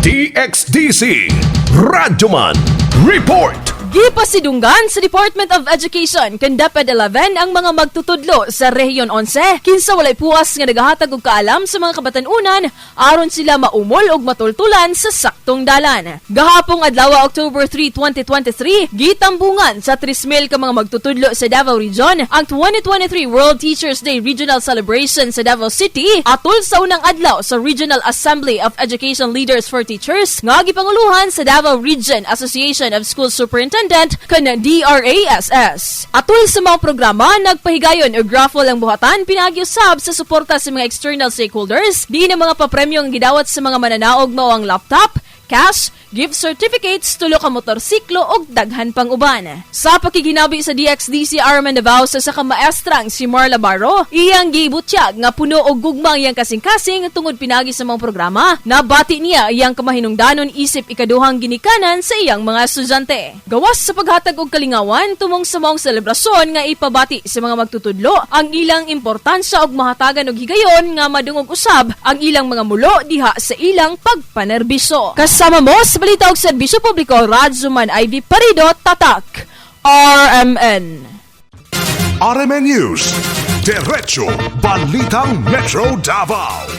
DXDC Radyoman Report. Gipasidunggan sa Department of Education kan DepEd 11 ang mga magtutudlo sa Rehiyon 11 kinsa walay puas nga nagahatag og kaalam sa mga kabatan-unan aron sila maumol og matultulan sa saktong dalan. Gahapong adlaw, October 3, 2023, gitambungan sa 3,000 ka mga magtutudlo sa Davao Region ang 2023 World Teachers Day Regional Celebration sa Davao City atol sa unang adlaw sa Regional Assembly of Education Leaders for Teachers nga gipanguluhan sa Davao Region Association of School Superintendent kan DRASS. Atol sa mga programa, nagpahigayon og raffle ang buhatan pinaagi usab sa suporta sa mga external stakeholders, diin ang mga papremyo ang gidawat sa mga mananaog mao ang laptop, cash, gift certificates, tulo ka motorsiklo ug daghan pang uban. Sa pakiginabi sa DXDC RMN Davao sa sa kamaestrang si Marla Barro, iyang gibutyag nga puno og gugma ang iyang kasing-kasing tungod pinagi sa mga programa. Nabati niya iyang kamahinungdanon isip ikaduhang ginikanan sa iyang mga estudyante. Gawas sa paghatag og kalingawan, tumong sa maong selebrasyon nga ipabati sa mga magtutudlo ang ilang importansya og mahatagan og higayon nga madungog usab ang ilang mga mulo diha sa ilang pagpanerbisyo. Kasama mo sa balita og serbisyo publiko, Radyoman Ivy Parido, Tatak, RMN. RMN News. Diretso Balitang Metro Davao.